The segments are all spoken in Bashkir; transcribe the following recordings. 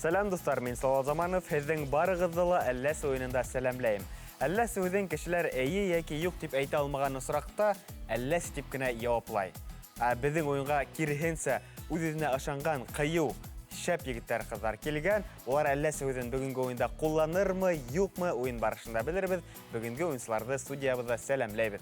Сәләм, дуҫтар, мин Салават Заманов, һеҙҙең барығыҙҙы ла Әлләсе уйынында сәләмләйем. Әлләсе һүҙен кешеләр эйе йәки юҡ тип әйтә алмаған осраҡта әлләсе тип кенә яуаплай. Ә беҙҙең уйынға киреһенсә, үҙ-үҙенә ышанған, ҡыйыу, шәп егеттәр, ҡыҙҙар килгән. Улар әлләсе һүҙен бөгөнгө уйында ҡулланырмы, юҡмы, уйын барышында белербеҙ. Бөгөнгө уйынсыларҙы студиябыҙҙа сәләмләйбеҙ.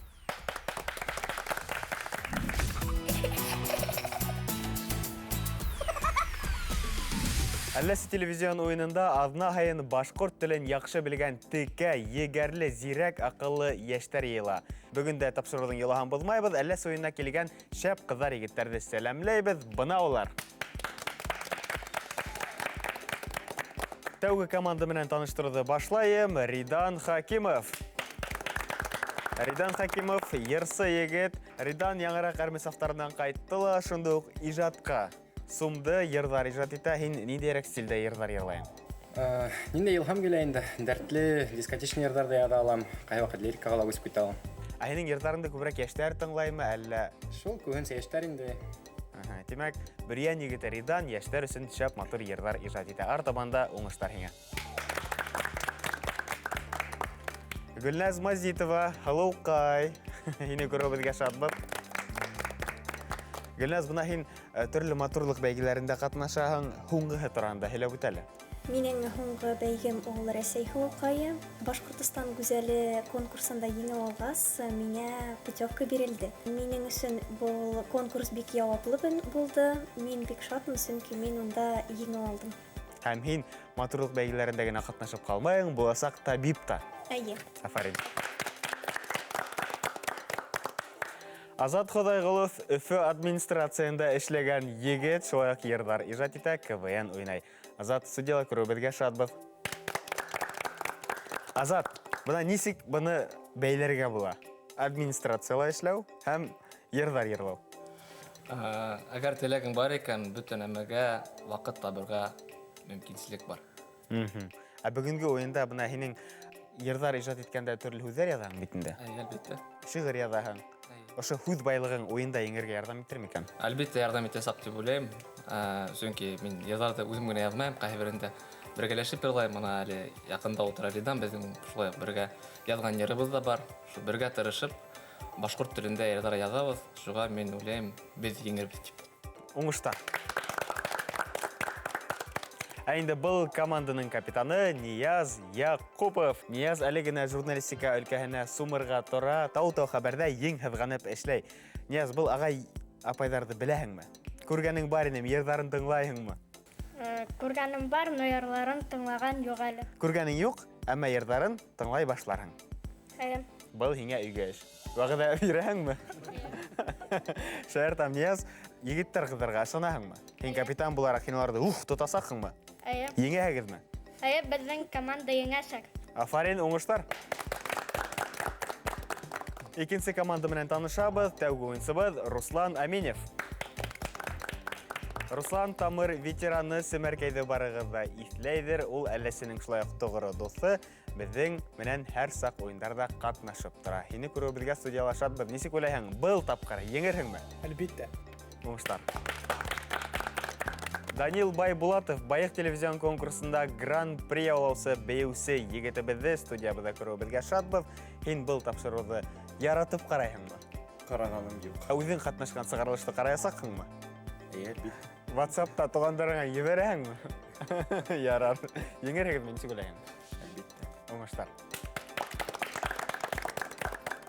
Әлләсе телевизион уйынында аҙна һайын башҡорт телен яҡшы белгән текә, егәрле, зирәк, аҡыллы йәштәр йыйыла. Бөгөн дә тапшырыуҙың йолаһын боҙмайбыҙ, Әлләсе уйынына килгән шәп ҡыҙҙар, егеттәрҙе сәләмләйбеҙ. Бына улар. Тәүге команда менән таныштырыуҙы башлайым. Ридан Хакимов. Ридан Хакимов, йырсы егет. Ридан яңыраҡ армия сафтарынан ҡайтты ла, шунда уҡ ижадҡа сумды, йырҙар ижад итә. Һин ниндәйерәк стилдә йырҙар йырлайың? Ниндәй илһам килә инде. Дәртле, дискотечный йырҙар ҙа яҙа алам. Ҡайһы ваҡыт лирикаға ла күсеп китә алам. Ә һинең йырҙарыңды күберәк йәштәр тыңлаймы, әллә? Шул, күбенсә йәштәр инде. Тимәк, Бөрйән егете Ридан йәштәр өсөн шәп матур йырҙар ижад итә. Артабан да уңыштар һиңә. Гөлназ Мазитова, һылыуҡай. Һине күреүебеҙгә шатбыҙ. Гөлназ, бына һин э, төрлө матурлыҡ бәйгеләрендә ҡатнашаһың. Һуңғыһы тураһында һөйләп үт әле. Минең һуңғы бәйгем ул Рәсәй һылыуҡайы. Башҡортостан гүзәле конкурсында еңеп алғас, миңә путевка бирелде. Минең өсөн был конкурс бик яуаплы булды. Мин бик шатмын, сөнки мин унда еңеп алдым. Һәм һин матурлыҡ бәйгеләрендә генә ҡатнашып ҡалмайың, буласаҡ табип та. Әйе. Афарин. Азат Хоҙайғолов Өфө администрацияһында эшләгән егет, шулай уҡ йырҙар ижад итә, КВН уйнай. Азат, студияла күреүебеҙгә шатбыҙ. Азат, бына нисек быны бәйләргә була? Администрацияла эшләү һәм йырҙар йырлау. Әгәр теләгең бар икән, бөтә нәмәгә ваҡыт табырға мөмкинселек бар. Ә бөгөнгө уйында бына һинең йырҙар ижад иткәндә төрлө һүҙҙәр яҙаһың бит инде. Әлбиттә. Шиғыр яҙаһың. Ошо һүҙ байлығың уйында еңергә ярҙам итер микән? Әлбиттә, ярҙам итәсәк дип уйлайым. Сөнки мин йырҙарҙы үҙем генә яҙмайым, ҡайһы берендә бергәләшеп йырлайым. Бына әле яҡында ултыра Ридан, беҙҙең шулай уҡ бергә яҙған йырыбыҙ ҙа бар. Шул бергә тырышып, башҡорт телендә йырҙар яҙабыҙ. Шуға мин уйлайым, беҙ еңербеҙ тип. Уңыштар. Ә инде был команданың капитаны Нияз Яҡупов. Нияз әле генә журналистика өлкәһенә сумырға тора, тау-тау хәбәрҙә ең һыҙғанып эшләй. Нияз, был ағай апайҙарҙы беләһеңме? Күргәнең бар инеме, йырҙарын тыңлайһыңмы? Күргәнем бар, но йырларын тыңлаған юҡ әле. Күргәнең юҡ, әммә йырҙарын тыңлай башларһың. Әйе. Был һиңә өйгә эш. Вәғәҙә бирәһеңме? Шаяртам, Нияз, егеттәр ҡыҙҙарға ышанаһыңмы? Һин капитан булараҡ һин уларҙы ух тотасаҡһыңмы? Әйе. Еңәһегеҙме? Әйе, беҙҙең команда еңәсәк. Афарин, уңыштар. Икенсе команда менән танышабыҙ. Тәүге уйынсыбыҙ Руслан Аминев. Руслан Тамыр ветераны Семәркәйҙе барығыҙ ҙа иҫләйҙер. Ул әлләсенең шулай уҡ тоғро дуҫы. Беҙҙең менән һәр саҡ уйындарҙа ҡатнашып тора. Һине күреүебеҙгә студияла шатбыҙ. Нисек уйлайһың, был тапҡыр еңерһеңме? Әлбиттә. Уңыштар. Данил Байбулатов Байыҡ телевизион конкурсында гран-при яулаусы бейеүсе егетебеҙҙе студиябыҙҙа күреүебеҙгә шатбыҙ. Һин был тапшырыуҙы яратып ҡарайһыңмы? Ҡарағаным юҡ. Ә үҙең ҡатнашҡан сығарылышты ҡараясаҡһыңмы? Эйе, әлбиттә. WhatsApp-та туғандарыңа ебәрәһеңме? Ярар. Еңерһегеҙме, нисек уйлайһың? Әлбиттә. Уңыштар.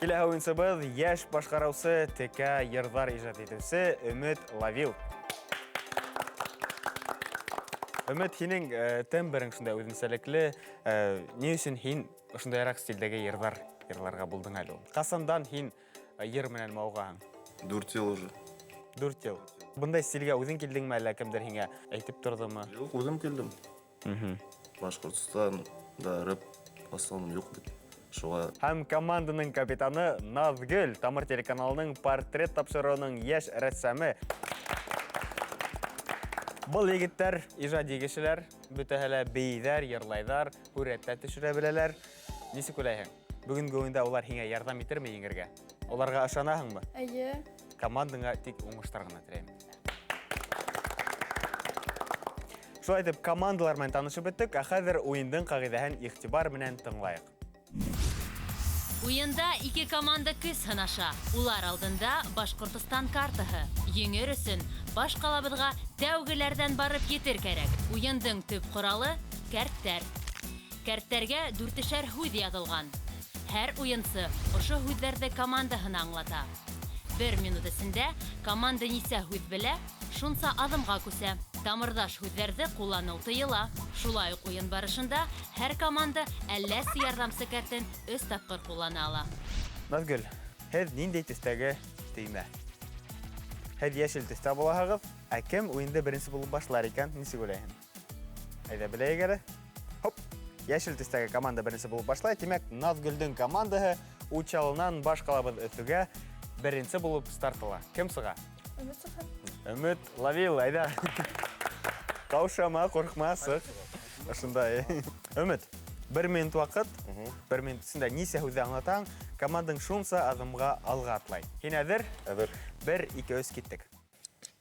Киләһе уйынсыбыҙ йәш башҡарыусы, текә йырҙар ижад итеүсе Өмөт Лавил. Өмөт, һинең тембрың шундай үҙенсәлекле. Ни өсөн һин ошондайыраҡ стилдәге йырҙар йырларға булдың әле ул? Ҡасандан һин йыр менән мауығаһың? 4 йыл уже. 4 йыл. Бындай стилгә үҙең килдеңме, әллә кемдер һиңә әйтеп торҙомо? Юҡ, үҙем килдем. Башҡортостанда рэп в основном юҡ бит. Шуға. Һәм команданың капитаны Наҙгөл, Тамыр телеканалының портрет тапшырыуының йәш рәссамы. Был егеттәр ижади кешеләр, бөтәһе лә бейейҙәр, йырлайҙар, һүрәттә төшөрә беләләр. Нисек уйлайһың? Бөгөнгө уйында улар һиңә ярҙам итерме еңергә? Уларға ышанаһыңмы? Эйе. Командаңа тик уңыштар ғына теләйем. Шулай итеп, командалар менән танышып бөттөк, ә хәҙер уйындың ҡағиҙәһен иғтибар менән тыңлайыҡ. Уйында ике команда көс һынаша. Улар алдында Башҡортостан картаһы. Еңер өсөн баш ҡалабыҙға тәүгеләрҙән барып етер кәрәк. Уйындың төп ҡоралы кәрттәр. Кәрттәргә дүртешәр һүҙ яҙылған. Һәр уйынсы ошо һүҙҙәрҙе командаһына аңлата. Бер минут эсендә команда нисә һүҙ белә, шунса аҙымға күсә. Тамырҙаш һүҙҙәрҙе ҡулланыу тыйыла. Шулай уҡ уйын барышында һәр команда әлләсе ярҙамсы кәртен 3 тапҡыр ҡуллана ала. Наҙгөл, һеҙ ниндәй төҫтәге төймә? Һеҙ йәшел төҫтә булаһығыҙ, ә кем уйынды беренсе булып башлар икән, нисек уйлайһың? Әйҙә беләйек әле. Хоп! Йәшел төҫтәге команда беренсе булып башлай. Тимәк, Наҙгөлдөң командаһы Учалынан баш ҡалабыҙ Өфөгә беренсе булып старт ала. Кем сыға? Өмөт сыға. Өмөт Лавил, әйҙә. Ҡаушама, ҡурҡма, сыҡ. Ошондай. Өмөт, бер минут ваҡыт, бер минут эсендә нисә һүҙҙе аңлатаң, командаң шунса аҙымға алға атлай. Һин әҙер? Әҙер. 1, 2, 3, киттек.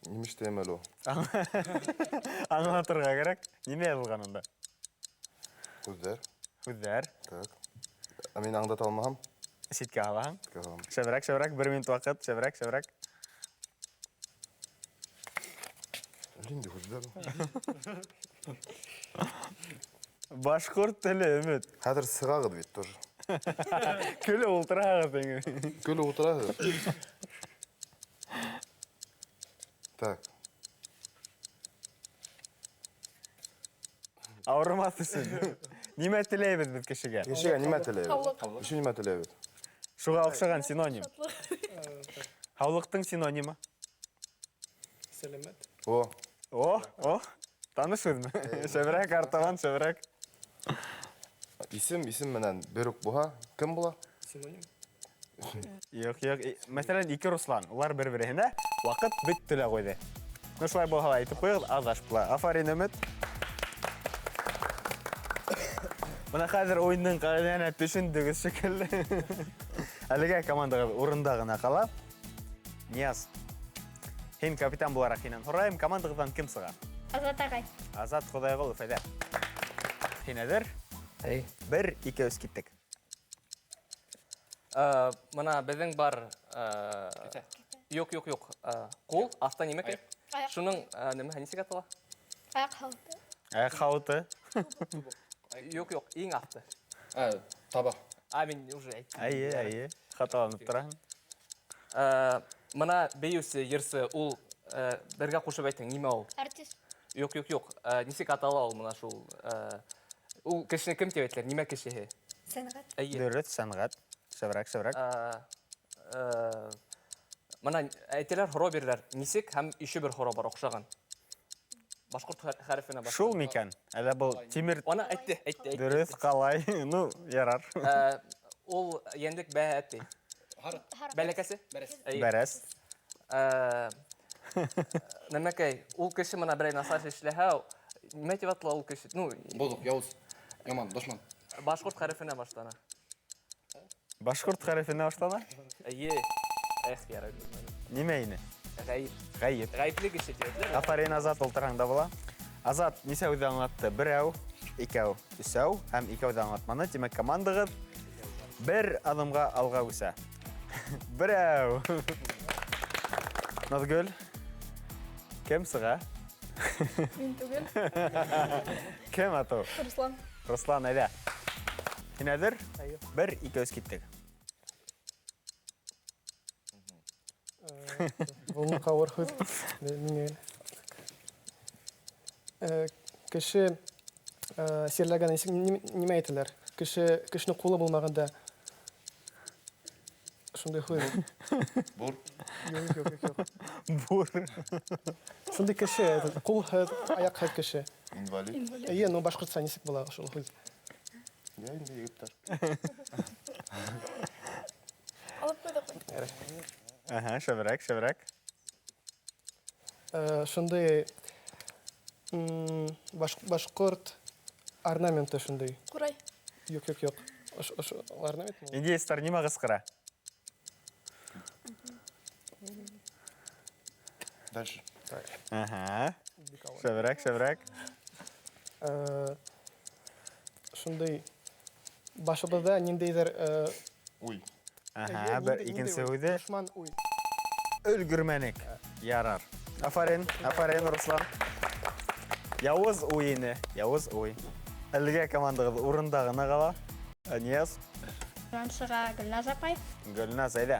Нимә эшләйем әле ул? Аңлатырға кәрәк. Нимә яҙылған унда? Һүҙҙәр. Һүҙҙәр. Так. Ә мин аңлата алмаһам? Ситкә алаһың. Ситкә алам. Шәберәк, шәберәк, бер минут ваҡыт, шәберәк, шәберәк. Ниндәй һүҙҙәр ул? Башҡорт теле, Өмөт. Хәҙер сығағыҙ бит тоже. Көлөп ултыраһығыҙ инде. Көлөп ултыраһығыҙ. Так. Ауырымаҫ өсөн. Нимә теләйбеҙ беҙ кешегә? Кешегә нимә теләйбеҙ? Һаулыҡ. Өсөн нимә теләйбеҙ? Шуға оҡшаған синоним. Һаулыҡтың синонимы? Сәләмәт. О. О, о. Таныш һүҙме? Шәберәк, артабан, шәберәк. Исем, исем менән бер үк булһа, кем була? Синоним. Юҡ, юҡ. Мәҫәлән, ике Руслан. Улар бер-береһенә ваҡыт бөттө лә ҡуйҙы. Ну, шулай булһа ла әйтеп ҡуйығыҙ, аҙаш була. Афарин, Өмөт. Бына хәҙер уйындың ҡағиҙәһенә төшөндөғөҙ шикелле. Әлегә командағыҙ урында ғына ҡала. Нияз, һин капитан булараҡ һинән һорайым, командағыҙҙан кем сыға? Азат ағай. Азат Хоҙайғолов, әйҙә. Һин әҙер? Әй. 1, 2, 3, киттек. Бына беҙҙең бар, юҡ, юҡ, юҡ. Ҡул, аҫта нимә кәрәк? Аяҡ. Шуның, нимә, нисек атала? Аяҡ һауыты. Аяҡ һауыты. Юҡ, юҡ, иң аҫты. Таба. А, мин уже әйттем. Әйе, әйе. Хаталанып тораһың. Бына бейеүсе, йырсы, ул, бергә ҡушып әйтең, нимә ул? Артист. Юҡ, юҡ, юҡ. Нисек атала ул бына шул? Ул кешене кем тип әйтәләр? Нимә кешеһе? Сәнғәт. Әйе. Дөрөҫ, сәнғәт. Шәберәк, шәберәк. Бына әйтәләр, һорау бирәләр. Нисек һәм еще бер һорау бар оҡшаған. Башҡорт хәрефенә башлана. Шул микән? Әллә был тимер Ана әйтте, әйтте, әйтте. Дөрөҫ, ҡалай. Ну, ярар. Ул йәнлек бәһәте. Һарыҡ. Бәләкәсе? Бәрәс. Әйе. Бәрәс. Нәмәкәй, ул кеше бына берәй насар эшләһә, нимә тип атала ул кеше? Ну, Боҙоҡ, яуыз, яман, дошман. Башҡорт хәрефенә башлана. Башҡорт хәрефенә башлана? Әйе. Эх, ярай. Нимә ине? Ғәйеп. Ғәйеп. Ғәйепле кеше тип әйтелә. Афарин, Азат, ултырһаң да була. Азат, нисә һүҙҙе аңлатты? Берәү, икәү, өсәү һәм икәү ҙә аңлатманы. Тимәк, командағыҙ бер аҙымға алға үсә. Берәү. Наҙгөл, кем сыға? Мин түгел. Кем атыу? Руслан. Руслан, әйҙә. Һин әҙер? Әйе. 1, 2, 3, киттек. Был ауыр һүҙ. Миңә. Кеше, сирләгән нимә әйтәләр? Кешенең ҡулы булмағанда шундай һүҙ. Бур. Юҡ, юҡ, юҡ, юҡ. Бур. Шундай кеше, ҡулһыҙ, аяҡһыҙ кеше. Инвалид. Инвалид. Эйе, ну башҡортса нисек була шул һүҙ? Я инде егеттәр. Алып ҡуйҙыҡ. Аһа, шәберәк, шәберәк. Шундай, башҡорт орнаменты шундай. Ҡурай. Юҡ, юҡ, юҡ. Ош орнамент? Индеецтар нимә ҡысҡыра? Дальше. Аһа. Шәберәк, шәберәк. Шундай башыбыҙҙа ниндәйҙер уй. Аһа, бер икенсе һүҙе. Дошман уй. Өлгөрмәнек. Ярар. Афарин, афарин, Руслан. Яуыз уй ине, яуыз уй. Әлегә командағыҙ урында ғына ҡала. Нияз. Сыға Гөлназ апай. Гөлназ, әйҙә.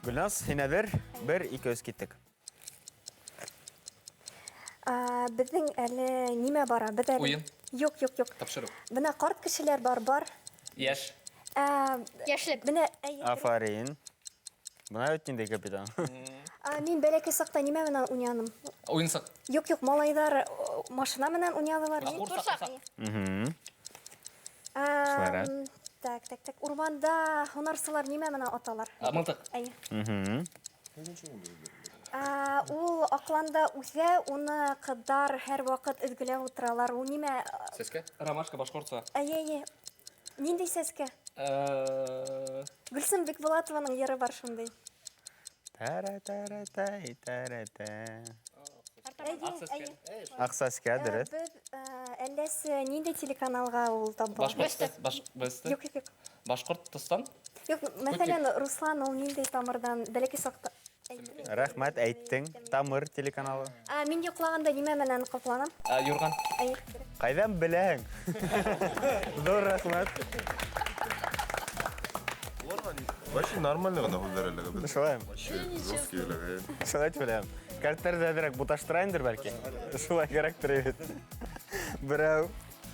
Гөлназ, һин әҙер? 1, 2, 3 киттек. Беҙҙең әле нимә бара? Беҙ әле... Уйын. Юҡ, юҡ, юҡ. Тапшырыу. Бына ҡарт кешеләр бар, бар. Йәш. Йәшлек. Бына, Афарин. Бына бит ниндәй капитан. Мин бәләкәй саҡта нимә менән уйнаным? Уйынсыҡ. Юҡ, юҡ, малайҙар машина менән уйнанылар. Ҡурсаҡ. Так, так, так. Урманда һунарсылар нимә менән аталар? Мылтыҡ. Әйе. Ул аҡланда үҫә, уны ҡыҙҙар һәр ваҡыт өҙгөләп ултыралар. Ул нимә? Сәскә? Ромашка башҡортса. Әйе, әйе. Ниндәй сәскә? Гөлсөм Бикбулатованың йыры бар шундай. Тәрә-тәрә-тәй, тәрә-тә. Әйе, әйе. Аҡ сәскә, дөрөҫ. Беҙ әлләсе ниндәй телеканалға ул тап була? Башҡорт. Юҡ, юҡ, юҡ. Башҡортостан? Юҡ, мәҫәлән, Руслан ул ниндәй тамырҙан бәләкәй саҡта? Рәхмәт, әйттең. Тамыр телеканалы. Мин йоҡлағанда нимә менән ҡапланам? Юрған. Әйе. Ҡайҙан беләһең? Ҙур рәхмәт. Вообще нормально ғына һүҙҙәр әле. Шулаймы? Вообще жесткий әле. Шулай тип беләм. Кәрттәрҙе әҙерәк буташтырайымдыр бәлки. Шулай кәрәктер бит. Берәү,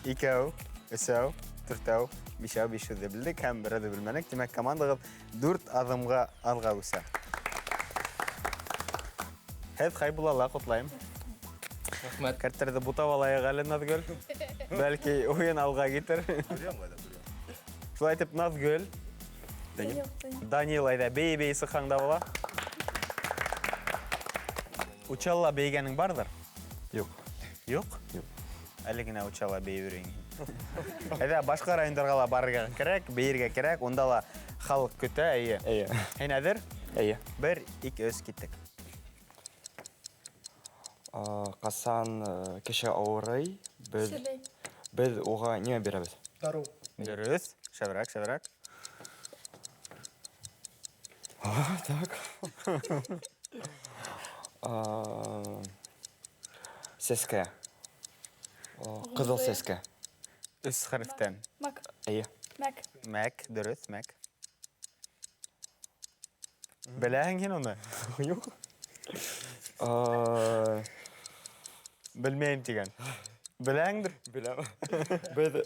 икәү, өсәү, дүртәү, бишәү, биш һүҙҙе белдек һәм берәүҙе белмәнек. Тимәк, командағыҙ 4 аҙымға алға үсә. Һеҙ Хәйбуллала ҡотлайым. Рәхмәт. Кәрттәрҙе бутап алайыҡ әле, Наҙгөл. Бәлки уйын алға китер. Шулай итеп, Наҙгөл. Данил әйҙә, бей-бей сыҡһаң да була. Учалла бейгәнең барҙыр? Юҡ. Юҡ? Юҡ. Әле генә Учалла бейеп йөрөйһөң. Әйҙә, башҡа райондарға ла барырға кәрәк, бейергә кәрәк, унда ла халыҡ көтә, эйе. Эйе. Һин әҙер? Эйе. 1, 2, 3, киттек. Ҡасан кеше ауырый, беҙ уға нимә бирәбеҙ? Дарыу. Дөрөҫ. Шәберәк, шәберәк. Так. Сәскә. Ҡыҙыл сәскә. Өс хәрефтән. Мәк. Эйе. Мәк. Мәк, дөрөҫ, мәк. Беләһең һин уны? Юҡ. Белмәйем тигән. Беләһеңдер? Беләм. Беҙ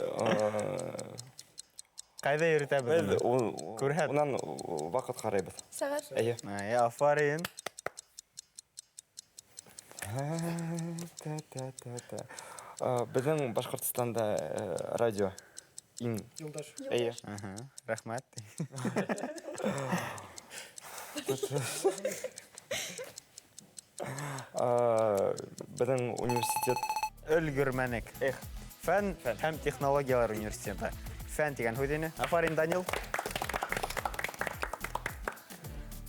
Ҡайҙа йөрөтәбеҙ Беҙ уны? Күрһәт. Унан ваҡыт ҡарайбыҙ. Сәғәт. Эйе. Әй, афарин. Та-та-та-та. Беҙҙең Башҡортостанда радио иң Юлдаш. Эйе. Рәхмәт. Беҙҙең университет Өлгөрмәнек. Эх. Фән һәм технологиялар университеты. Фән тигән һүҙ ине. Афарин, Данил.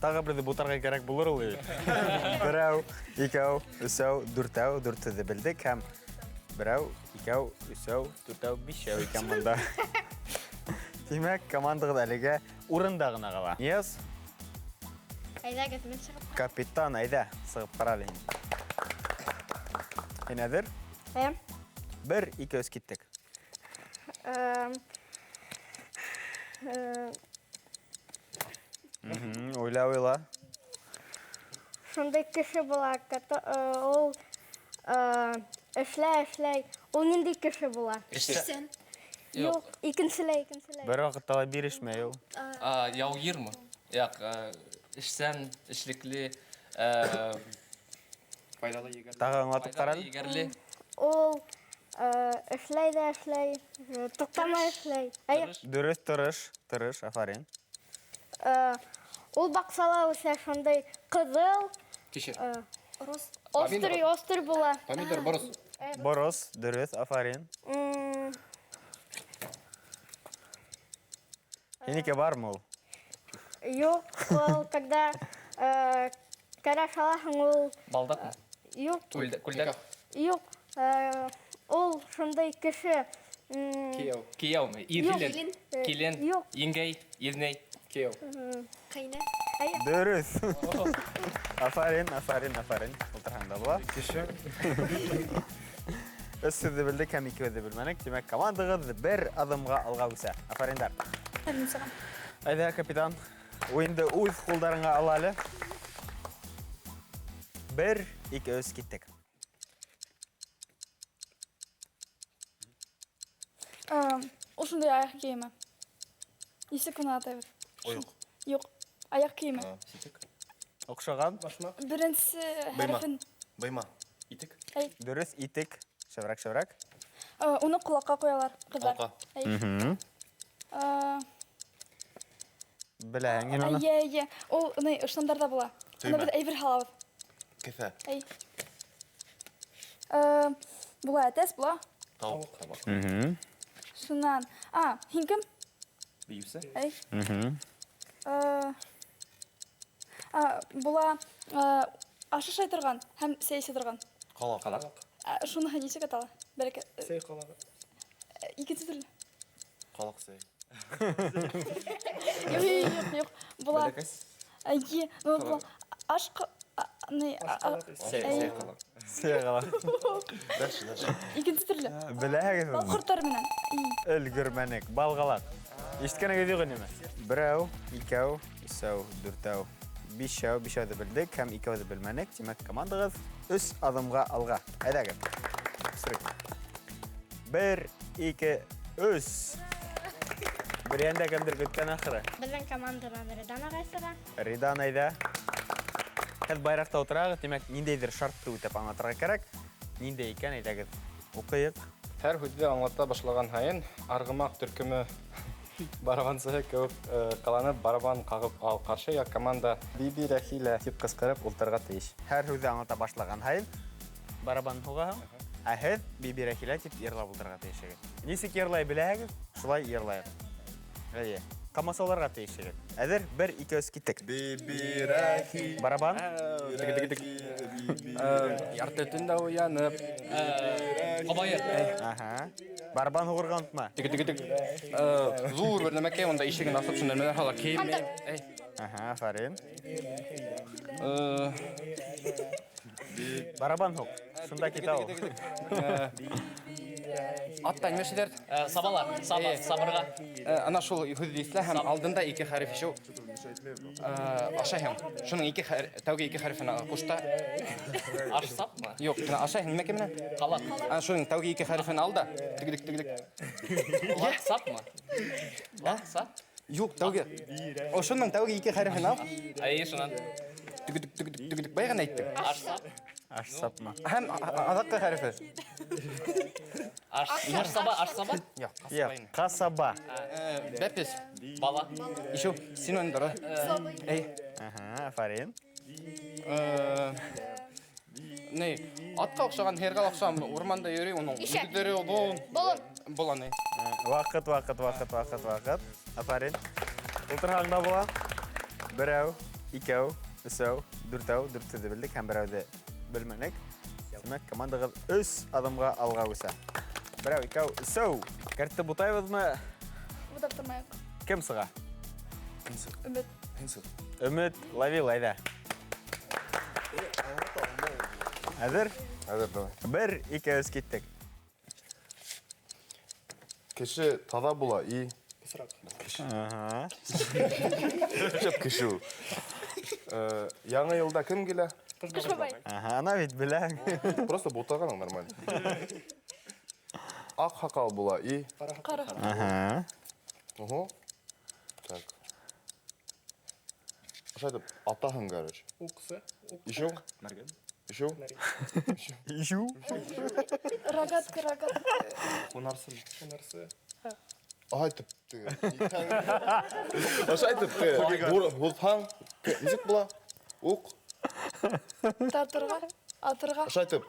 Тағы берҙе бутарға кәрәк булыр ул. Берәү, икәү, өсәү, дүртәү, дүрт һүҙҙе белдек һәм берәү, икәү, өсәү, дүртәү, бишәү икән бында. Тимәк, командағыҙ әлегә урында ғына ҡала. Нияз? Әйҙәгеҙ, мин сығып ҡарайым. Капитан, әйҙә, сығып ҡара әле һин. Һин әҙер? Эйе. 1, 2, 3, киттек. Уйла, уйла. Шундай кеше була, ул эшләй, эшләй. Ул ниндәй кеше була? Эшсән. Юҡ, икенселәй, икенселәй. Бер ваҡытта ла бирешмәй ул. Яугирме? Яҡ, эшсән, эшлекле, Файҙалы егәрле. Тағы аңлатып ҡара әле. Файҙалы егәрле. Ул эшләй ҙә эшләй, туҡтамай эшләй. Әйе. Тырыш. Дөрөҫ, тырыш, тырыш, афарин. Ул баҡсала үҫә шундай ҡыҙыл. Кишер. Рус. Острый, острый була. Помидор, борос. Борос, дөрөҫ, афарин. Һинеке бармы ул? Юҡ, ул когда кәрәш алаһың, ул Балдаҡмы? Юҡ. Күлдәк? Юҡ. Ул шундай кеше. Кейәү. Кейәүме? Ир, килен. Килен. Юҡ. Еңгәй, еҙнәй. Кейәү. Ҡәйнә. Дөрөҫ. Афарин, афарин, афарин. Ултырһаң да була. Кеше. Өс һүҙҙе белдек һәм икебеҙ ҙә белмәнек. Тимәк, командағыҙ бер аҙымға алға үҫә. Афариндар. Әйҙә, капитан, уйынды үҙ ҡулдарыңа ал әле. 1, 2, 3, киттек. Ул шундай аяҡ кейеме. Нисек уны атайбыҙ? Ойоҡ. Юҡ, аяҡ кейеме. Ситек. Оҡшаған. Башмаҡ. Беренсе хәрефен. Быйма. Итек. Әй. Дөрөҫ, итек. Шәберәк, шәберәк. Уны ҡолаҡҡа ҡуялар, ҡыҙҙар. Алҡа. Әй. Беләһең һин уны. Эйе, эйе. Ул ни, ыштандарҙа була. Уны Төймә. беҙ әйбер һалабыҙ. Кеҫә. Әй. Була әтәс, була. Тауыҡ. Шунан. А, һин кем? Бейеүсе. Әй. Була, аш ашай торған һәм сәй эсә торған. Ҡалаҡ. Ҡалаҡ. Шуныһы нисек атала? Бәрәкәт. Сәй ҡалағы. Икенсе төрлө. Ҡалаҡ сәй. Юҡ, юҡ, юҡ, юҡ. Була. Бәләкәс. Әйе, ну, була. Аш ни, Аш ҡалаҡ. Сәй, Әй. сәй ҡалаҡ. Сәй ҡалаҡ. Дальше, дальше. Икенсе төрлө. Беләһегеҙме? Бал ҡорттары менән. Өлгөрмәнек. Балғалаҡ. Ишеткәнегеҙ юҡ инеме? Берәү, икәү, өсәү, дүртәү, бишәү, бишәүҙе белдек һәм икәүҙе белмәнек. Тимәк, командағыҙ өс аҙымға алға. Әйҙәгеҙ. Өсөрөк. 1, 2, 3. Бер йәндә кемдер көткән ахыры. Беҙҙең команданан Ридан ағай сыға. Ридан, әйҙә. Һеҙ байраҡта ултырағыҙ, тимәк, ниндәйҙер шартты үтәп аңлатырға кәрәк. Ниндәй икән, әйҙәгеҙ, уҡыйыҡ. Һәр һүҙҙе аңлата башлаған һайын арғымаҡ төркөмө барабансыһы кеүек ҡыланып, барабан ҡағып ал. Ҡаршы яҡ команда Биби Рәхилә тип ҡысҡырып ултырырға тейеш. Һәр һүҙҙе аңлата башлаған һайын барабан һуғаһың, ә һеҙ Биби Рәхилә тип йырлап ултырырға тейешһегеҙ. Нисек йырлай беләһегеҙ, шулай йырлайыҡ. Эйе. Ҡамасауларға тейешһегеҙ. Әҙер, 1, 2, 3, киттек. Биби Рәхилә. Барабан. Ярты төндә уянып. Ҡабайыр. Аһа. Барабан һуғырға онотма. Тик-тик-тик. Ҙур бер нәмәкәй, унда ишеген асып, шунда нәмәләр һалар, кейем. Эй. Аһа, афарин. Барабан һуҡ. Шунда китә ул. Атта нимә эшләйҙәр? Сабалар, саба, сабырға. Ана шул һүҙҙе иҫлә һәм алдында ике хәреф ишеү. Ашайһың. Шуның ике тәүге ике хәрефен ҡуш та. Аш сапмы? Юҡ, бына ашайһың нимәкәй менән? Ҡалаҡ. Ана шуның тәүге ике хәрефен ал да. Тик-тик, тик-тик. Лаҡ сапмы? Лаҡ сап? Юҡ, тәүге. Ошоноң тәүге ике хәрефен ал. Әйе, шунан. Тик-тик, тик-тик, тик-тик. Бай ғына әйттең. Аш сап. Аш сапма. Һәм аҙаҡҡы хәрефе. Аш, аш саба, аш саба? Юҡ, Юҡ, ҡасаба. Бәпес. Бала. Ишеү, синоним дөрөҫ. Эй. Аһа, афарин. Ни, атҡа оҡшаған, һыйырға оҡшаған, урманда йөрөй, уның Ишәк. үҙҙәре оҙон. Болон. Болон, эй. Ваҡыт, ваҡыт, ваҡыт, ваҡыт, ваҡыт. Афарин. Ултырһаң да була. Берәү, икәү, өсәү, дүртәү, дүрт һүҙҙе белдек һәм берәүҙе белмәнек. Тимәк, командағыҙ өс аҙымға алға үҫә. Берәү, икәү, өсәү. Кәртте бутайбыҙмы? Бутап тормайыҡ. Кем сыға? Өмөт. Өмөт, ловил, әйҙә. Әҙер? Әҙер, давай. 1, 2, 3, киттек. Кеше таҙа була и Пысыраҡ. Кеше. Аһа. Шәп кеше ул. Яңы йылда кем килә? Ҡыш бабай. Аһа, ана бит белә. Просто бутағаның нормально. Аҡ һаҡал була и Ҡара. Аһа. Ого. Так. Ошо әйтеп, атаһың, короче. Уҡсы. Ишеү? Мәргән. Ишеү? Ишеү? Рогатка, рогатка. Һунарсы. Һунарсы. Айтып теге. Ошо айтып теге. Һуҙһаң, нисек була? Уҡ. Тартырға, атырға. Ошо айтып.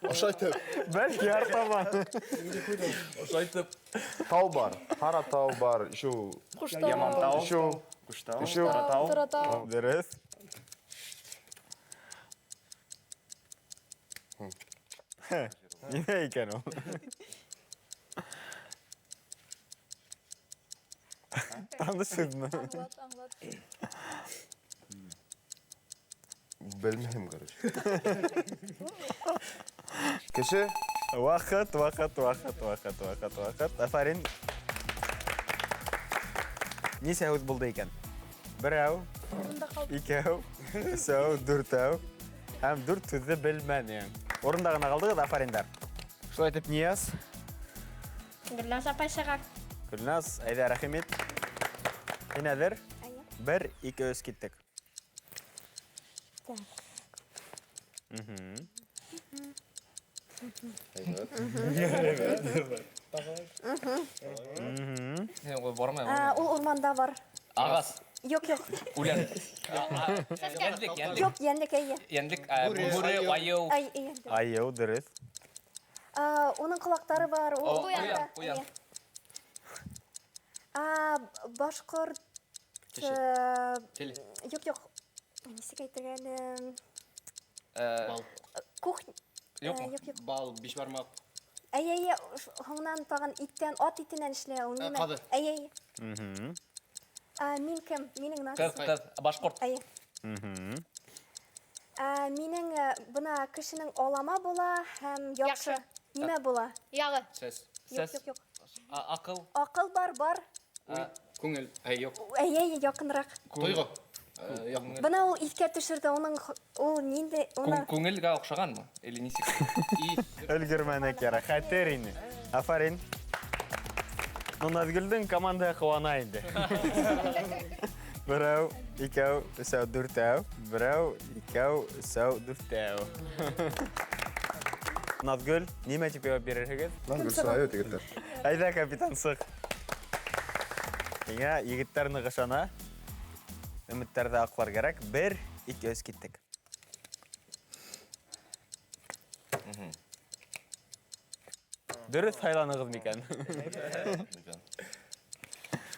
Ошо айтып. Бәлки артама. Ошо айтып. Тау бар. Ҡара тау бар. Ишеү. Ҡуштау. Яман тау. Ишеү. Ҡуштау. Ишеү. Торатау. Торатау. Дөрөҫ. Нимә икән ул? Таныш һүҙме? Аңлат, аңлат. Белмәйем, короче. Кеше? Ваҡыт, ваҡыт, ваҡыт, ваҡыт, ваҡыт, ваҡыт. Афарин. Нисә һүҙ булды икән? Берәү, икәү, өсәү, дүртәү. Һәм дүрт һүҙҙе белмәнең. Урында ғына ҡалдығыҙ, афариндар. Шулай итеп, Нияз. Гөлназ апай сыға. Гөлназ, әйҙә, рәхим ит. Һин әҙер? Әйе. 1, 2, 3 киттек. Так. Ул урманда бар. Ағас. Юҡ, юҡ. Үлән. Йәнлек, йәнлек. Юҡ, йәнлек, әйе. Йәнлек, бүре, айыу. Ай, әйе. Айыу, дөрөҫ. Уның ҡолаҡтары бар. Ул О, ҡуянда. ҡуян, ҡуян. Башҡорт, Кеше. Теле. Юҡ, юҡ. Нисек әйтергә әле? Бал. Кухня. Юҡмы? Юҡ, юҡ. Бал, бишбармаҡ. Әйе, әйе, һуңынан тағын иттән, ат итенән эшләй ул, нимә? Ҡаҙы. Әйе, әйе. Мин кем? Минең наци. Ҡыҙ, ҡыҙ, башҡорт. Әйе. Минең, бына кешенең алама була һәм яҡшы. Яҡшы. Нимә була? Яғы. Сәс. Юҡ, Сәс. юҡ, юҡ. Аҡыл. Аҡыл бар, бар. Күңел. Әй, юҡ. Әйе, әйе, яҡынраҡ. Тойғо. Юҡ. Бына ул иҫкә төшөрҙө, уның ул ниндәй, уны Күңелгә оҡшағанмы? Или нисек? И. Өлгөрмәнек, ярай. Хәтер ине. Афарин. Ну, Наҙгөлдөң командаһы ҡыуана инде. Берәү, икәү, өсәү, дүртәү. Берәү, икәү, өсәү, дүртәү. Наҙгөл, нимә тип яуап бирерһегеҙ? Наҙгөл сығайы, егеттәр. Әйҙә, капитан, сыҡ. Һиңә егеттәр ныҡ ышана. Өмөттәрҙе аҡлар кәрәк. 1, 2, 3 киттек. Дөрөҫ һайланығыҙ микән?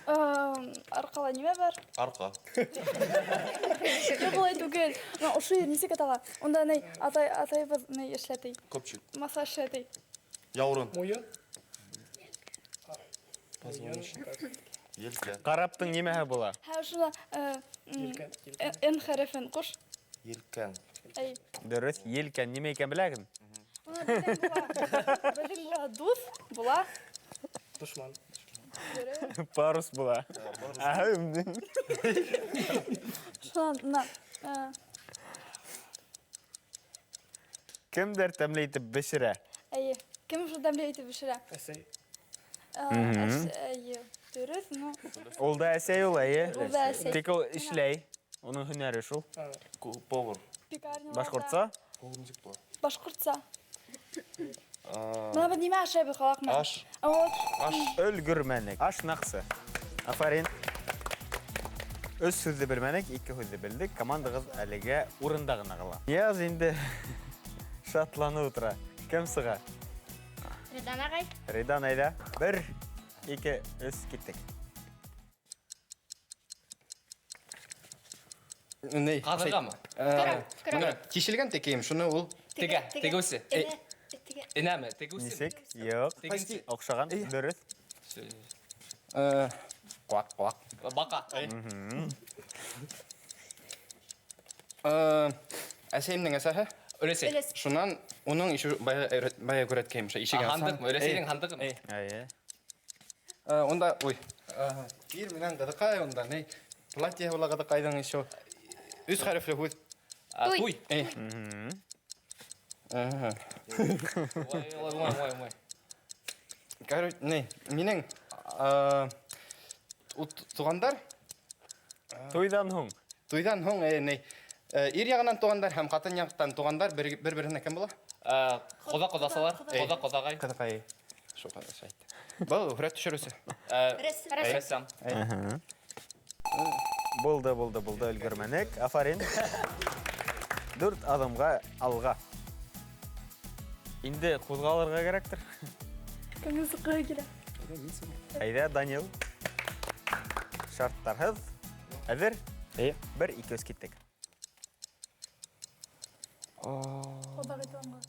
Арҡала нимә бар? Арҡа. Юҡ, улай түгел. Мына ошо ер нисек атала? Унда ни, атайыбыҙ ни эшләтей? Көпчүк. Массаж эшләтей. Яурын. Муйын. Позвоночник. Елкә. Караптың нимәһе була? Һә, шуны, Елкән, елкән. Н хәрефен ҡуш. Елкән. Әй. Дөрөҫ, елкән нимә икән беләһең? Бына беҙҙең була. Беҙҙең була дуҫ, була. Дошман. Дөрөҫ. Парус була. Шунан, бына, Кемдер тәмле итеп бешерә? Әйе. Кем шул тәмле итеп бешерә? Әсәй. Әйе. Дөрөҫ, ну. Ул да әсәй ул, әйе. Ул да әсәй. Тик ул эшләй. Уның һөнәре шул. Повар. Пекарняларда. Башҡортса? Повар нисек була? Башҡортса. Бына беҙ нимә ашайбыҙ халыҡ менән? Аш. Вот. Аш. Өлгөрмәнек. Аш наҡсы. Афарин. Өс һүҙҙе белмәнек, ике һүҙҙе белдек. Командағыҙ әлегә урында ғына ҡала. Нияз инде шатланып ултыра. Кем сыға? Ридан ағай. Ридан, әйҙә. 1, 2, 3, киттек. Ней? Ҡаҙырғамы? Көрәк, көрәк. Бына тишелгән текейем, шуны ул Тегә, тегеүсе. Энә, тегә. Энәме? Тегеүсе. Нисек? Юҡ. Тегеүсе. Оҡшаған, дөрөҫ. Ҡуаҡ, ҡуаҡ. Баҡа. Әсәйемдең әсәһе? Өләсәй. Өләсәй. Шунан уның ишү бая күрәткәйем, ошо ишеген асһаң. Һандыҡмы? Өләсәйҙең һандығымы? Эй. Эйе. Унда, ой. Ир менән ҡыҙыҡай унда, ни? Платье була ҡыҙыҡайҙың ишү. Өс хәрефле һүҙ. Туй. Туй. Эй. Ой, ой, ой, ой, ой. Короче, ни, минең, туғандар? Туйҙан һуң. Туйҙан һуң, ни. Ир яғынан туғандар һәм ҡатын яҡтан туғандар бер-береһенә кем була? Ҡоҙа ҡоҙасалар, ҡоҙа ҡоҙағай. Ҡоҙағай. Шул ҡоҙа әйтте. Был һүрәт төшөрөүсе. Рәссам. Рәссам. Булды, булды, булды, өлгөрмәнек. Афарин. 4 аҙымға алға. Инде ҡуҙғалырға кәрәктер. Кемдең сыҡҡыһы килә? Әйҙә, Данил. Шарттарһыҙ. Әҙер? Эйе. 1, 2, 3, киттек. Ҡоҙағай туғанға.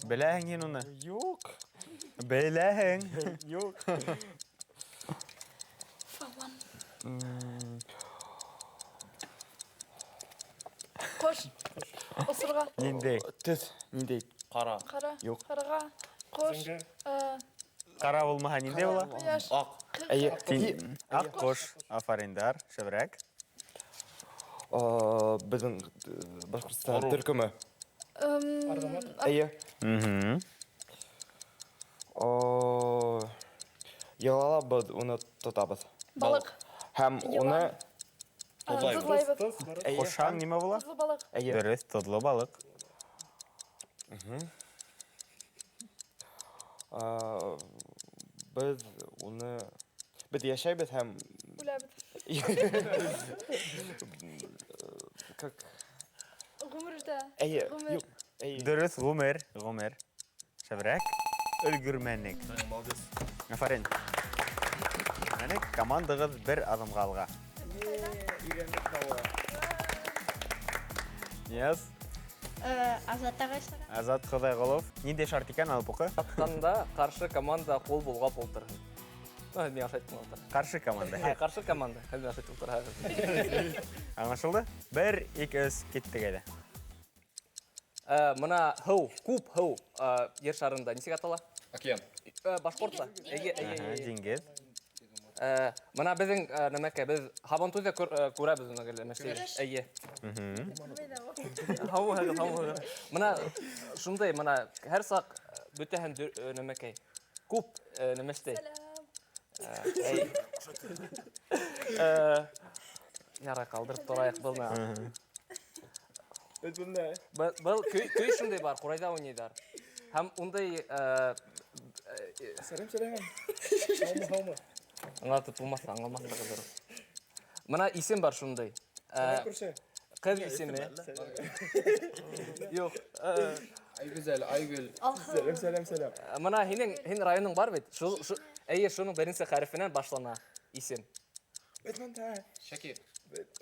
Беләһең һин уны? Юҡ. Беләһең. Юҡ. Фалам. Ҡош. Осорға. Ниндәй? Төҫ. Ниндәй? Ҡара. Ҡара. Юҡ. Ҡарға. Ҡош. Зәңгәр. Ҡара булмаһа ниндәй була? Ҡояш. Аҡ. Эйе. Аҡ ҡош. Афариндар. Шәберәк. Беҙҙең Башҡортостан төркөмө. Арғымаҡ. Эйе. Йылала беҙ уны тотабыҙ. Балыҡ. Һәм уны Тоҙлайбыҙ. Ҡушһаң нимә була? Тоҙло балыҡ. Эйе. Дөрөҫ, тоҙло балыҡ. Беҙ уны беҙ йәшәйбеҙ һәм үләбеҙ. Как? Ғүмер үтә. Эйе. Ғүмер. Юҡ. Эйе. Дөрөҫ, ғүмер, ғүмер. Шәберәк. Өлгөрмәнек. Молодец. Афарин. Өлгөрмәнек. Командағыҙ бер аҙымға алға. Нияз. Азат ағай сора. Азат Хоҙайғолов. Ниндәй шарт икән, алып уҡы? Тапҡанда ҡаршы команда ҡул болғап ултырһын. Ну, мин ашайтып ултыр. Ҡаршы команда. Һә, ҡаршы команда. Мин ашайтып ултыр. Аңлашылды? 1, 2, 3, киттек әйҙә. Мына һыу, күп һыу, ер шарында нисек атала? Океан. Башҡортса. Эйе, эйе, эйе. Диңгеҙ. Мына беҙҙең, нәмәкә, беҙ һабантуйҙа күрәбеҙ уны гел, мәсәлән. Эйе. Һаумыһығыҙ, һаумыһығыҙ. Мына шундай, мына һәр саҡ бөтәһен нәмәкәй. Күп нәмәстәй. Ярай, ҡалдырып торайыҡ былны. Был көй шундай бар, ҡурайҙа уйнайҙар. Һәм ундай, Сәләм, сәләм. Һаумы, һаумы. Аңлатып булмаҫ, аңламаҫ. Мына исем бар шундай. Күрше. Ҡыҙ исеме. Юҡ. Айгүзәл, Айгөл. Сәләм, сәләм, сәләм. Мына һинең районың бар бит. Эйе, шуның беренсе хәрефенән башлана исем. Шакир.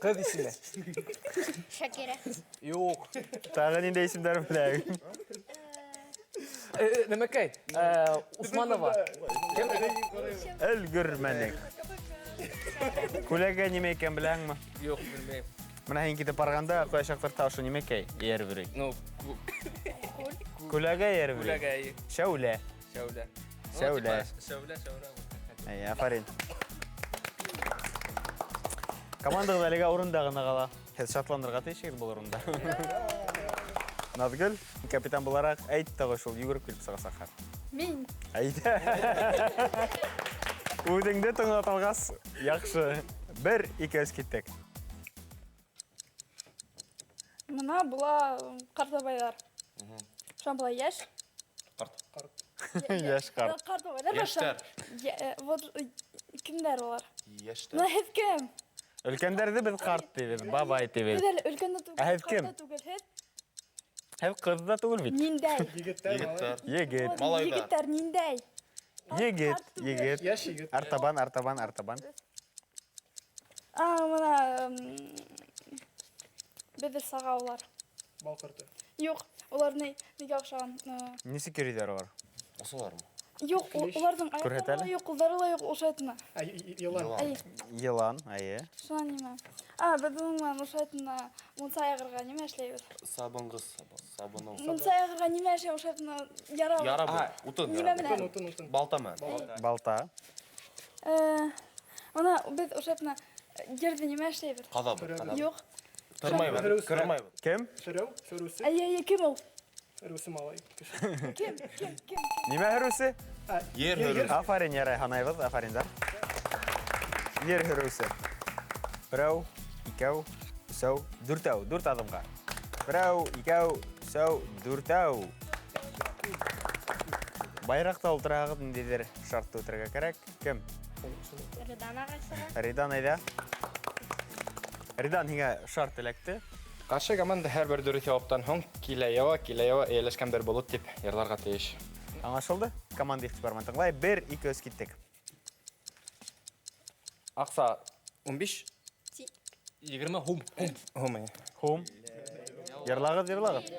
Ҡыҙ исеме. Шакира. Юҡ. Тағы ниндәй исемдәр беләһең? Нәмәкәй, Усманова. Өлгөрмәнек. Күләгә нимә икән беләһеңме? Юҡ, белмәйем. Мына һин китеп барғанда ҡайһы чаҡтарта ошо нимәкәй эйәреп йөрөй? Ну, Күләгә эйәреп йөрөй. Күләгә, эйе. Шәүлә. Шәүлә. Шәүлә. Шәүлә, шәүлә. Эйе, афарин. Командағыҙ әлегә урында ғына ҡала. Һеҙ шатланырға тейешһегеҙ был урында. Наҙгөл, капитан булараҡ, әйт тағы шул йүгереп килеп сығасаҡ хәҙер. Мин. Әйҙә. Үҙеңде тыңлап алғас, яҡшы. 1, 2, 3 киттек. Мына була ҡартабайҙар. Шунан була йәш. Ҡарт. Ҡарт. Йәш ҡарт. Ҡартабайҙар баша. Йәштәр. Вот кемдәр улар? Йәштәр. Мына һеҙ кем? Өлкәндәрҙе беҙ ҡарт тибеҙ, бабай тибеҙ. Беҙ әле өлкән дә түгел, Ә һеҙ ҡарт кем? та түгел, һеҙ? Һеҙ ҡыҙ ҙа түгел бит. Ниндәй? Егеттәр, Егеттәр. малай. Егет. Вот, Малайҙар. Егеттәр ниндәй? Егет, Ҡарт түгел. егет. Йәш егет. Артабан, артабан, артабан. А, мына, беҙҙе саға улар. Бал ҡорто. Юҡ, улар нигә оҡшаған? Нисек йөрөйҙәр улар? Осалармы? Юҡ, уларҙың Күрһәт аяҡтары ла әле. юҡ, ҡулдары ла юҡ, ошайтына. Ә, йылан. Йылан. Әйе. Йылан, әйе. Шунан нимә? А, беҙ уның менән ошайтына мунса яғырға нимә эшләйбеҙ? Сабынғыс, сабыныу. Мунса яғырға нимә эшләй ошайтына? Яра. Яра был, утын Нимә яра. менән? Утын, утын, утын. Балта менән. Балта. Мына беҙ ошайтына ерҙе нимә эшләйбеҙ? Ҡаҙабыҙ, ҡаҙабыҙ. Юҡ. Тырмайбыҙ, ҡырмайбыҙ. Кем? Һөрәү, һөрөүсе. Әйе, әйе, кем ул? Һөрөүсе малай. Кеше. Кем, кем, кем? Нимә һөрөүсе? А, Ер ер һөрөүсе. Афарин, ярай, һанайбыҙ, афариндар. Ер һөрөүсе. Берәү, икәү, өсәү, дүртәү, дүрт аҙымға. Берәү, икәү, өсәү, дүртәү. Байраҡта ултырағыҙ, ниндәйҙер шартты үтергә кәрәк. Кем? Ридан ағай сыға. Ридан, әйҙә. Ридан, һиңә шарт эләкте. Ҡаршы команда һәр бер дөрөҫ яуаптан һуң килә яуа, килә яуа, эйәләшкән бер болот тип йырларға тейеш. Аңлашылды? Команда иғтибар менән тыңлай. 1, 2, 3 киттек. Аҡса 15. 20 һум. Һум, эйе. Һум. Йырлағыҙ, йырлағыҙ.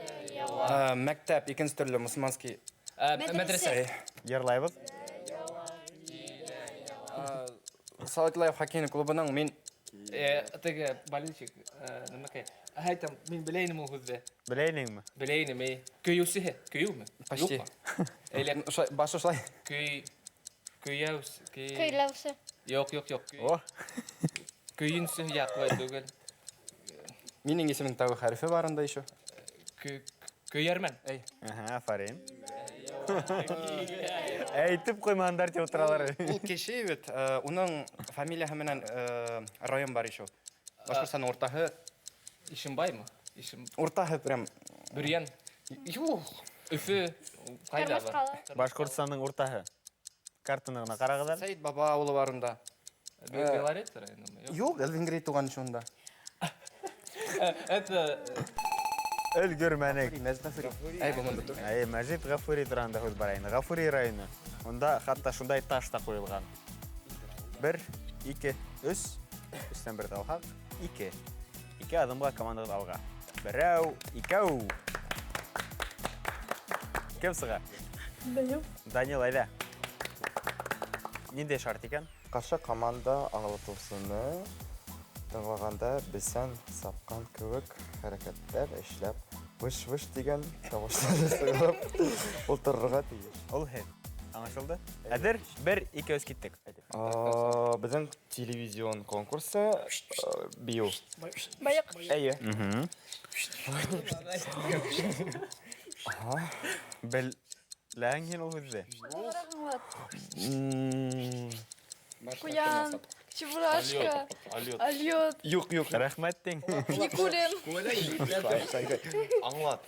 Мәктәп, икенсе төрлө мосолманский. Мәдрәсә. Йырлайбыҙ. Салават хоккейный клубының мин Теге болельщик, нәмәкәй. Әйтәм, мин белә инем ул һүҙҙе. Белә инеңме? Белә инем, эй. Көйөүсеһе, көйөүме? Почти. Юҡмы? Әле башы шулай. Көй, көйәүс, көй. Көйләүсе. Юҡ, юҡ, юҡ. О. Көйөнсө яҡлай түгел. Минең исемем тәүге хәрефе бар унда еще. Көйәрмән. Эй. Аһа, афарин. Әйтеп ҡуймағандар тип ултыралар. Ул кеше бит, уның фамилияһы менән район бар еще. Башҡортостандың уртаһы. Ишембаймы? Ишем. Уртаһы прям. Бөрйән. Юҡ. Өфө. Ҡайҙа бар? Башҡортостандың уртаһы. Картаны ғына ҡарағыҙ әле. Сәйет баба ауылы бар унда. Белорет районымы? Юҡ, Элвин Грей туған еще унда. Это Өлгөрмәнек. Әй, булманы бөтөр. Әй, Мәжит Ғафури тураһында һүҙ бара инде. Ғафури районы. Унда хатта шундай таш та ҡуйылған. 1, 2, 3. Өстән бер алһаҡ, 2. 2 аҙымға командағыҙ алға. Берәү, икәү. Кем сыға? Данил. Данил, әйҙә. Ниндәй шарт икән? Ҡаршы команда аңлатыусыны тыңлағанда бесән сапҡан кеүек хәрәкәттәр эшләп, выш-выш тигән тауыштар сығарып ултырырға тейеш. Ул һеҙ. Аңлашылды? Әҙер? 1, 2, 3 киттек. Беҙҙең телевизион конкурсы, бейеү. Байыҡ. Эйе. Беләһең һин ул һүҙҙе? Куян, Чебурашка, Алйот. Юҡ, юҡ. Рәхмәт тиң. Никулин. Аңлат.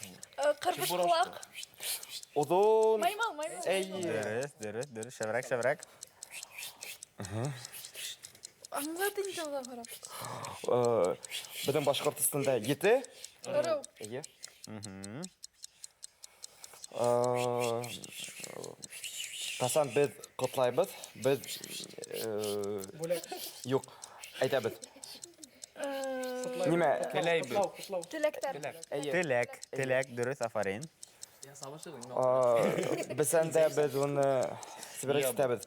Ҡарпыш ҡолаҡ. Оҙон. Маймыл, маймыл. Эйе. Дөрөҫ, дөрөҫ, дөрөҫ. Шәберәк, шәберәк. Аңлат инде улар ҡарап. Беҙҙең Башҡортостанда 7. Ырыу. Эйе. Ҡасан беҙ ҡотлайбыҙ, беҙ, Бүләк. Юҡ, әйтәбеҙ. Нимә? Теләйбеҙ. Теләктәр. Эйе. Теләк, теләк, дөрөҫ, афарин. Бесәндә беҙ уны сиберәк итәбеҙ.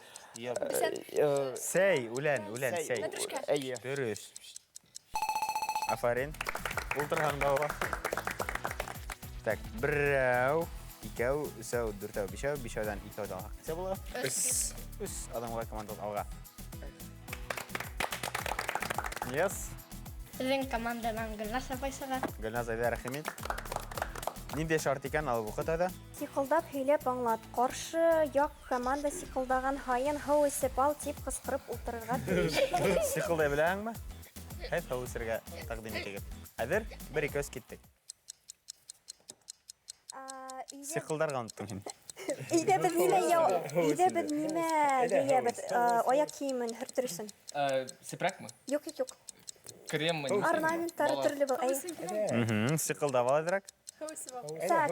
Сәй, үлән, үлән, сәй. Мәтрүшкә. Эйе. Дөрөҫ. Афарин. Ултырһаң да була. Так, берәү, икәү, өсәү, дүртәү, бишәү, бишәүҙән икәүҙән алһаҡ нисә була? Өс. Өс адамға команда алға. Yes. Беҙҙең команданан Гөлназ апай сыға. Гөлназ, әйҙә, рәхим ит. Ниндәй шарт икән, алып уҡы тәүҙә? Сиҡылдап һөйләп аңлат. Ҡаршы яҡ команда сиҡылдаған һайын һыу эсеп ал тип ҡысҡырып ултырырға тейеш. Сиҡылдай беләһеңме? Һеҙ һыу эсергә тәҡдим итегеҙ. Әҙер? 1, 2, 3 киттек. Сиҡылдарға оноттоң һин. Өйҙә беҙ нимә өйҙә беҙ нимә йыябыҙ? Аяҡ кейемен һөртөр өсөн. Сепрәкме? Юҡ, юҡ, юҡ. Креммы? Орнаменттары төрлө был, әйе. Сиҡылдап ал әҙерәк. Так,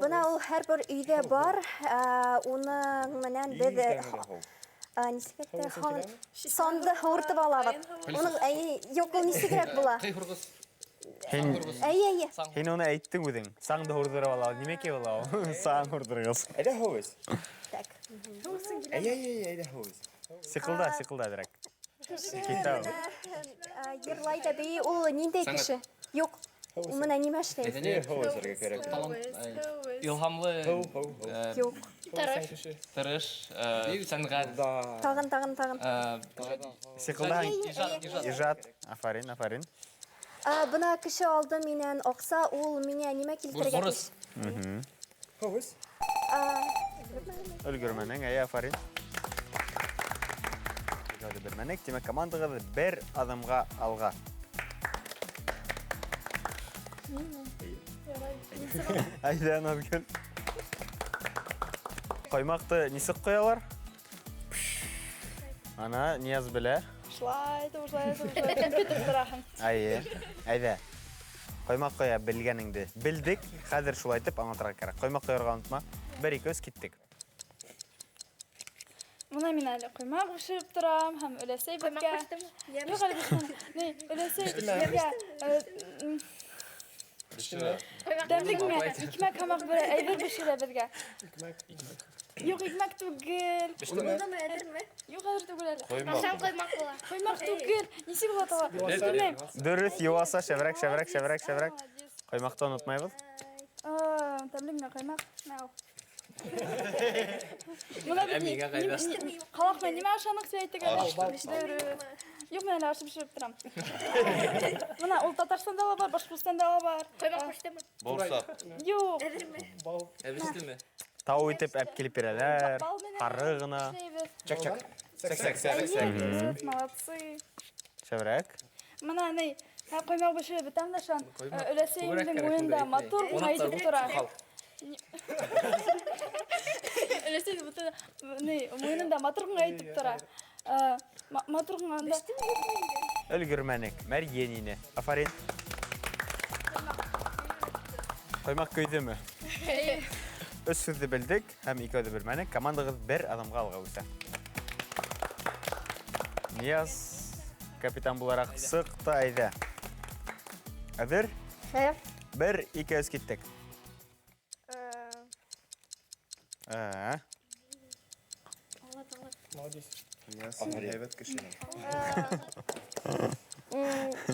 бына ул һәр бер өйҙә бар. Уның менән беҙ, нисек әйтте, санды һуртып алабыҙ. Уның, әйе, юҡ, ул нисегерәк була? Ҡыйһурғыс. Һин Әйе, әйе. Һин уны әйттең үҙең. Саңды һурҙырып ала. Нимә кей була ул? Саң һурҙырғыс. Әйҙә һыу эс. Так. Әйе, әйе, әйҙә һыу эс. Сиҡылда, сиҡылда әҙерәк. Китә ул. Йырлай да бейей, ул ниндәй Сәнғәт. кеше? Юҡ. Ул менән нимә эшләй? Мәҙәниәт. Һыу эсергә кәрәк. Илһамлы, Юҡ. Тырыш. Тырыш, сәнғәт. Тағын, тағын, тағын. Сиҡылдаһаң. Ижад, ижад. Ижад. Афарин, афарин. Бына кеше алды минән аҡса, ул миңә нимә килтерергә Бурыс. тейеш? Өлгөрмәнең, әйе, афарин. Белмәнек, тимәк, командағыҙ бер аҙымға алға. Әйҙә, Наҙгөл. Ҡоймаҡты нисек ҡоялар? Ана, Нияз белә. Шулай итеп, шулай итеп, шулай итеп көтөп тораһың. Әйе, әйҙә. Ҡоймаҡ ҡоя белгәнеңде белдек, хәҙер шулай итеп аңлатырға кәрәк. Ҡоймаҡ ҡоярға онотма. 1, 2, 3 киттек. Бына мин әле ҡоймаҡ бешереп торам һәм өләсәй Ҡоймаҡ беҙгә. бештеме? Юҡ, әле бешмәне. Ни, өләсәй беҙгә, Тәмле генә икмәк һымаҡ бер әйбер бешерә беҙгә. Икмәк. Юҡ, икмәк түгел. Булдымы, әҙерме? Юҡ, әҙер түгел әле. Ашам ҡоймаҡ була. Ҡоймаҡ түгел. Нисек була тағы? Белмәйем. Дөрөҫ, йыуаса, шәберәк, шәберәк, шәберәк, шәберәк. Молодец. Ҡоймаҡты онотмайбыҙ. Тәмле генә ҡоймаҡ. Мәу. Бына бит Әмигә ҡайҙа? Ҡалаҡ менән нимә ашаныҡ тип әйттек әле? Дөрөҫ. Юҡ, мин әле аш бешереп торам. Бына ул Татарстанда ла бар, Башҡортостанда ла бар. Ҡоймаҡ бештеме? Бауырсаҡ. Юҡ. Әҙерме? Бал. Ә бештеме? Тау итеп әп килеп бирәләр. Бал менән Һары ғына. эшләйбеҙ. Чәк-чәк. Сәк-сәк. Әйе, дөрөҫ, молодцы. Шәберәк. Бына ни, ҡоймаҡ бешереп бөтәм дә шунан. Ҡоймаҡ Өләсәйемдең күберәк кәрәк муйында унда матур итмәй. ғына итеп Ҡунаҡтар тора. күп. Өләсәйемдең ни, муйынында матур ғына итеп тора. Матур ғына анда. Өлгөрмәнек. Мәрйен ине. Афарин. Ҡоймаҡ көйҙөмө? Өс һүҙҙе белдек һәм икәүҙе белмәнек. Командағыҙ бер аҙымға алға үҫә. Нияз капитан булараҡ сыҡ та әйҙә. Әҙер? Әҙер. Бер, ике, өс, киттек. Молодец. Нияз, һин һәйбәт кеше.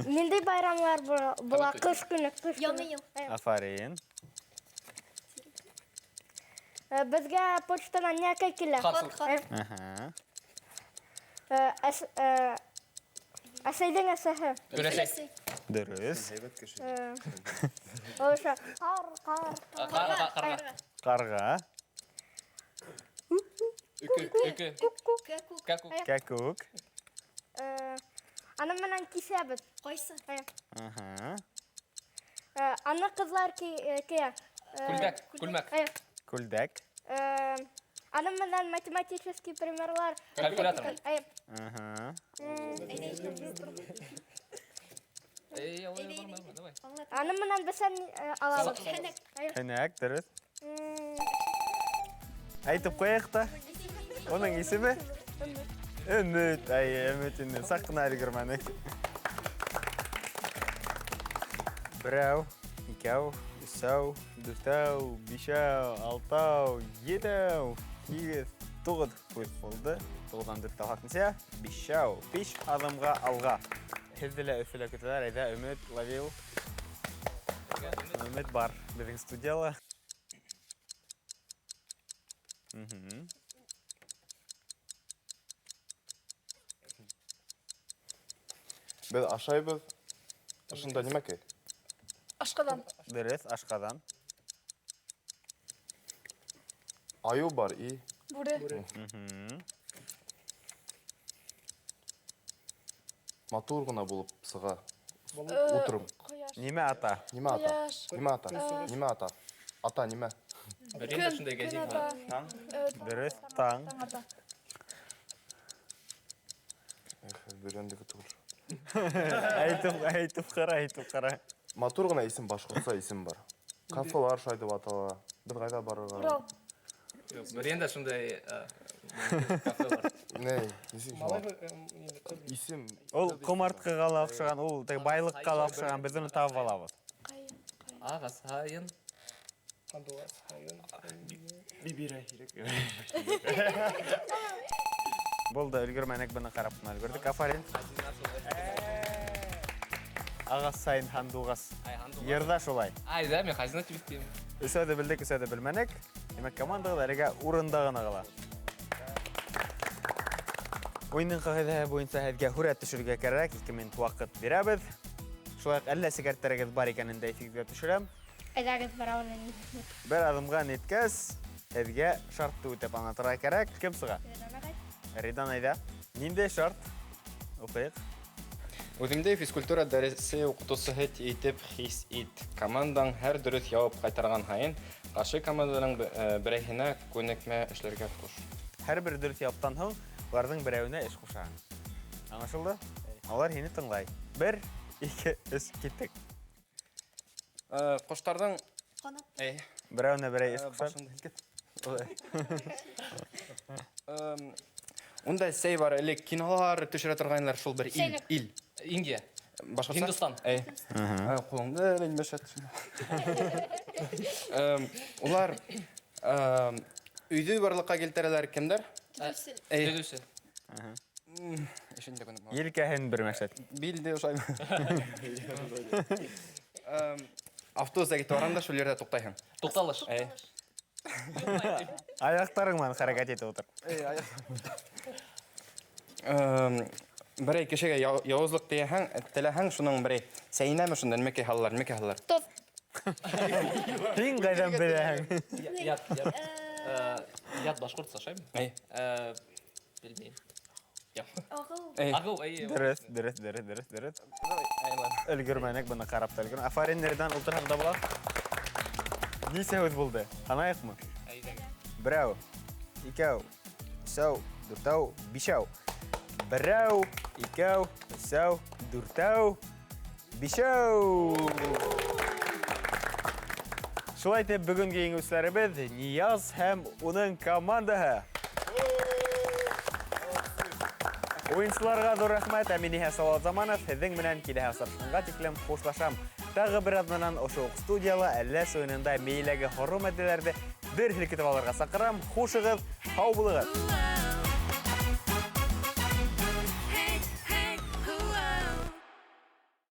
Ниндәй байрамлар була? Ҡыш көнө, ҡыш көнө. Яңы йыл. Афарин. Беҙгә почтанан нәкәй килә? Хат. Хат. Аһа. Әсәйҙең әсәһе. Өләсәй. Дөрөҫ. Һәйбәт кеше. Ошо. Ҡар, ҡар. Ҡарға, ҡарға. Ҡарға. Өкө, өкө. Күк-күк. Кәкүк. Кәкүк. Кәкүк. Аны менән кисәбеҙ. Ҡайсы? Аһа. Аны ҡыҙлар кейә. Күлдәк, күлмәк. Күлдәк. Аны менән математический примерлар. Калькулятор. Аһа. Эй, алай, барма, барма, давай. Аны менән бесән алабыҙ. Һәнәк. Һәнәк, дөрөҫ. Әйтеп ҡуйыҡ та. Уның исеме? Өмөт. Әй, Өмөт инде. Саҡ ҡына өлгөрмәнек. Берәү, икәү, өсәү, дүртәү, бишәү, алтау, етәү, һигеҙ, туғыҙ һүҙ булды. Туғыҙҙан дүрт алһаҡ нисә? Бишәү. Биш аҙымға алға. Һеҙҙе лә Өфөлә көтәләр. Әйҙә, Өмөт, Лавил. Өмөт бар беҙҙең студияла. Беҙ ашайбыҙ. Ошонда нимәкәй? Ашҡаҙан. Дөрөҫ, ашҡаҙан. Айыу бар и. Бүре. Матур ғына булып сыға. Утром. Ҡояш. Нимә ата? Нимә ата? Ҡояш. Нимә ата? Нимә ата? Ата нимә? Бер инде шундай Көн гәзит ата. бар. Таң. Дөрөҫ, таң. Таң ата. Эх, бөрйәндеке түгел. Әйтеп, әйтеп ҡара, әйтеп ҡара. Матур ғына исем, башҡортса исем бар. Кафелар шулай тип атала. Беҙ ҡайҙа барырға? Урал. Юҡ, бөрйәндә шундай кафе бар. Ней, нисек шул? Малай, инде ҡыҙ. Исем. Ул ҡомартҡыға ла оҡшаған, ул теге байлыҡҡа ла оҡшаған, беҙ уны табып алабыҙ. Ҡайын, ҡайын. Ағас һайын. Һандуғас һайын. Бибирә һирәк. Булды, өлгөрмәнек, быны ҡарап ҡына өлгөрҙөк. Афарин. Ағас сайын һандуғас. Ай, һандуғас. Йырҙа шулай. Ай, да, мин хазина тип иттем. Өсәүҙе белдек, өсәүҙе белмәнек. Тимәк, командағыҙ әлегә урында ғына ҡала. Уйындың ҡағиҙәһе буйынса һеҙгә һүрәт төшөрөргә кәрәк, 2 минут ваҡыт бирәбеҙ. Шулай уҡ әллә сигареттерегеҙ бар икәнен дә иҫегеҙгә төшөрәм. Әйҙәгеҙ, берәүенән. Бер аҙымға еткәс, һеҙгә шартты үтәп аңлатырға кәрәк. Кем сыға? Ридан, әйҙә. Ниндәй шарт? Уҡыйыҡ. Үҙеңде физкультура дәресе уҡытыусыһы итеп хис ит. Командаң һәр дөрөҫ яуап ҡайтарған һайын ҡаршы команданың берәйһенә күнекмә эшләргә ҡуш. Һәр бер дөрөҫ яуаптан һуң уларҙың берәүенә эш ҡушаһың. Аңлашылды? Алар һине тыңлай. 1, 2, 3, киттек. Ҡоштарҙың Ҡанат. Эй. Берәүенә берәй эш ҡушаһың. Башыңды һелкет. Унда сәй бар, элек кинолар төшөрә торғайнылар, шул бер ил, Сәйнәк. ил. Индия. Башҡортса? Һиндостан. Эй. Ҡулыңды әле нимә Улар өйҙө барлыҡҡа килтерәләр кемдәр? Төҙөүсе. Эй. Төҙөүсе. Эшен дә күнекмә. Елкәһен бер мәшәт. Билде ошай. Автобуста китеп барам да шул ерҙә туҡтайһың. Туҡталыш. Эй. Аяҡтарың менән хәрәкәт итеп ултыр. Эй, аяҡ. Берәй кешегә яуызлыҡ тейәһәң, теләһәң, шуның берәй сәйенәме шунда нимәкәй һалалар, нимәкәй һалалар? Тоҙ. Һин ҡайҙан беләһең? Ят, ят. Ят башҡортса шаймы? Эй. Белмәйем. Ағыу. Эй. Ағыу, эйе. Дөрөҫ, дөрөҫ, дөрөҫ, дөрөҫ, дөрөҫ. Өлгөрмәнек, быны ҡарап та өлгөрмәнек. Афарин, Нeriдан, ултырһаң да була. Нисә һүҙ булды? Һанайыҡмы? Берәү, икәү, өсәү, дүртәү, бишәү. Берәү, икәү, өсәү, дүртәү, бишәү. Шулай итеп, бөгөнгө еңеүселәребеҙ Нияз һәм уның командаһы. Уйынсыларға ҙур рәхмәт. Ә мин иһә Салауат Заманов, һеҙҙең менән киләһе осрашҡанға тиклем хушлашам. Тағы бер аҙнанан ошо уҡ студияла Әлләс уйынында мейеләге һоро матдәләрҙе бер һелкетеп алырға саҡырам. Хушығыҙ, һау булығыҙ.